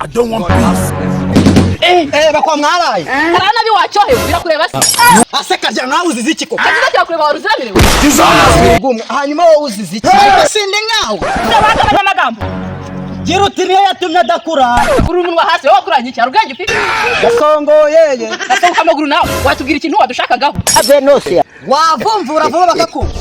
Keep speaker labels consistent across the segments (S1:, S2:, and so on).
S1: I don't want peace.
S2: Eh, bakwa mwaraye.
S3: Karanabi wacyohewe, birakureba se?
S2: Ase kajya nkawe uzize iki koko?
S3: Kaziza kirakureba, wari uziramerewe.
S2: Ubwumwe, hanyuma wowe uzize iki? Ariko sindi nkawe.
S3: Urabangabanya amagambo.
S2: Gira uti niyo yatumye adakura.
S3: Uri umunwa hasi, wowe wakuranye iki? Hari ubwenge ufite?
S2: Gasongoyeye.
S3: Gasohoka amaguru nawe, watubwira ikintu wadushakagaho?
S2: Wavumvura vuba bakakumva.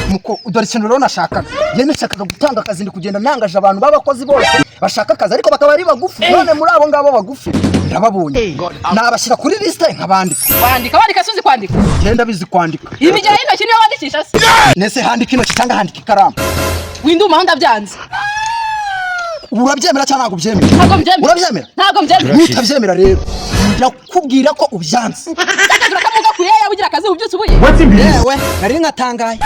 S2: Muko dore ikintu rero nashakaga, njye nashakaga gutanga akazi. Ndi kugenda nangaje abantu b'abakozi bose bashaka akazi, ariko bakaba ari bagufi. None muri abo ngabo bagufi ndababonye, nabashyira kuri lisite nkabandika.
S3: Wandika, wandika se? Uzi kwandika?
S2: Ngenda bizi kwandika.
S3: Imigera y'intoki niyo wandikisha se?
S2: Nese handika intoki cyangwa handika ikaramu?
S3: Winduma aho, ndabyanze.
S2: Urabyemera cyangwa ntabwo ubyemera?
S3: Ntabwo mbyemera.
S2: Urabyemera?
S3: Ntabwo mbyemera.
S2: Nutabyemera rero ndakubwira ko ubyanze.
S3: Akazi urakamuga kure, yaba ugira akazi ubyutse ubuye.
S2: Yewe, nari nkatangaye.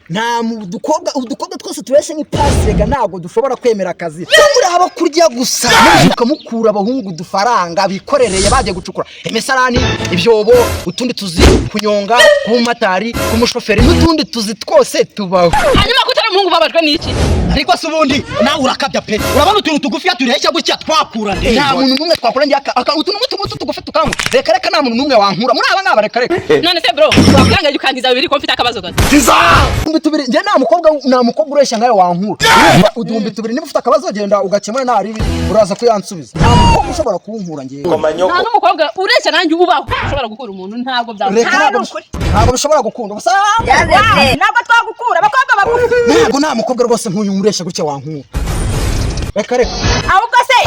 S2: Nta mu dukobwa, udukobwa twose tureshye nk'ipasi rega, ntabwo dushobora kwemera akazi. Muri abo kurya gusa, mukamukura abahungu udufaranga bikorereye, bagiye gucukura imisarani, ibyobo, utundi tuzi, kunyonga, kuba umumotari, kuba umushoferi n'utundi tuzi twose tubaho.
S3: Hanyuma ko utari umuhungu, ubabajwe n'iki?
S4: Ariko se ubundi nawe urakabya pe! Urabona utuntu tugufiya tureshya gutya twakura nde?
S2: Nta muntu n'umwe twakura njye utuntu nk'utu ngutu tugufi tukankura. Reka reka, nta muntu n'umwe wankura muri aba ngaba, reka reka.
S3: None se bro, wakwihangaye ukantiza bibiri ko mfite akabazo gato?
S2: 2000, njye nta mukobwa ureshya nkawe wankura. Urumva, 2000, niba ufite akabazo genda ugakemura, nta ribi uraza kuyansubiza. Nta mukobwa ushobora kunkura njyewe.
S3: Nta n'umukobwa ureshya nanjye ubaho ushobora gukura umuntu, ntabwo byaba.
S2: Reka, ntabwo bishobora gukunda gusa.
S5: Ntabwo twagukura abakobwa bagufi.
S2: Ntabwo, nta mukobwa rwose nk'uyu ureshya gutya wankura, reka reka.
S5: Ahubwo se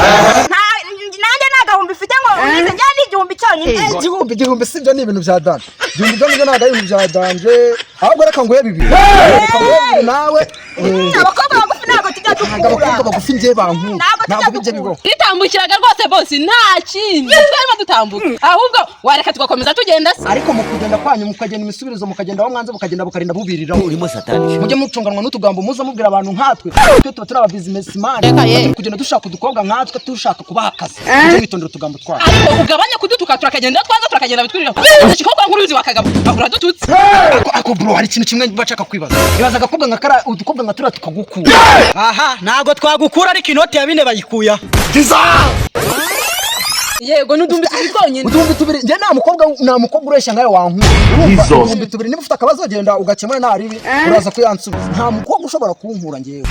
S5: nanjye nta gahumbi mfite ngo ungize, njye ni 1000 cyonyine.
S2: 1000, 1000 sibyo, ni ibintu bya danger. 1000 byo nibyo, ntabwo ari ibintu bya danger. Ahubwo reka nguhe bibiri, reka nguhe bibiri nawe.
S5: Abakobwa bagufi ntabwo tujya
S2: Ntabwo
S5: dukura.
S2: abakobwa bagufi njye bankura.
S5: Ntabwo tujya
S2: Ntabwo bijya
S5: dukura.
S2: bibaho.
S3: Twitambukiraga rwose bose, nta kindi twarimo dutambuka. Ahubwo wareka tugakomeza tugenda se?
S2: Ariko mu kugenda kwanyu mukagenda imisubirizo, mukagenda aho mwanze, mukagenda bukarinda bubiriraho.
S6: Urimo satani.
S2: Mujye mucunganwa n'utugambo muza mubwira abantu nkatwe. Twe tuba turi aba businessman,
S3: Reka ye.
S2: turi kugenda dushaka udukobwa nkatwe, dushaka kubaha akazi. Mujye mwitondera utugambo twacu.
S3: Ariko ugabanya kudutuka, turakagenda twanza, turakagenda bitwiriraho. Igikobwa nk'uruzi wakagabo uradututse.
S2: Ako bro, hari ikintu kimwe bashaka kwibaza. Ibaza agakobwa nka kara, udukobwa nka turiya tukagukura.
S4: Aha ntabwo twagukura, ariko inoti ya bine bayikuya.
S3: Yego, n'uduhumbi 2 twonyine.
S2: 2000, njye nta mukobwa ureshya nkawe wankura. Urumva, 2000, niba ufite akabazo genda ugakemura, nta ribi uraza kuyansubiza. Nta mukobwa ushobora kunkura njyewe.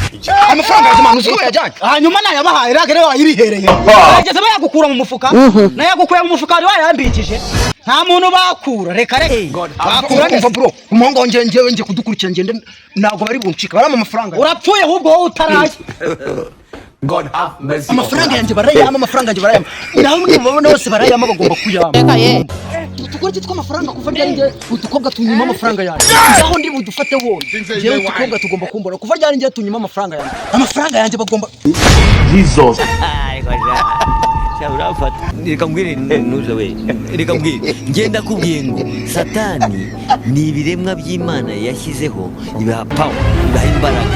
S2: Amafaranga yanjye, manu, uzi ko yajyanye?
S4: Hanyuma nayabahaye rero rero wayibihereye, bageze bayagukura mu mufuka, nayagukuye mu mufuka wari wayambikije. Nta muntu bakura, reka reka, bakura.
S2: Umva bro, umuhungu wanjye njyewe ngiye kudukurikira, ngende, ntabwo bari buncika, barama amafaranga.
S4: Urapfuye ahubwo wowe utaraye.
S1: God have mercy.
S2: Amafaranga yanjye barayama, amafaranga yanjye barayama, naho mubabona bose barayama, bagomba kuyama.
S3: Reka ye.
S2: Utukora tw'amafaranga kuva ryari njye udukobwa tunyuma amafaranga yanjye? Aho ndi budufate hose njyewe udukobwa tugomba kumbona. Kuva ryari njye tunyuma amafaranga yanjye? Amafaranga yanjye bagomba
S1: Jesus.
S6: Ariko sha urafata, reka mbwire ntuze we, reka mbwire, ngenda kubwiye ngo satani ni ibiremwa by'Imana yashyizeho, ibaha power, ibaha imbaraga.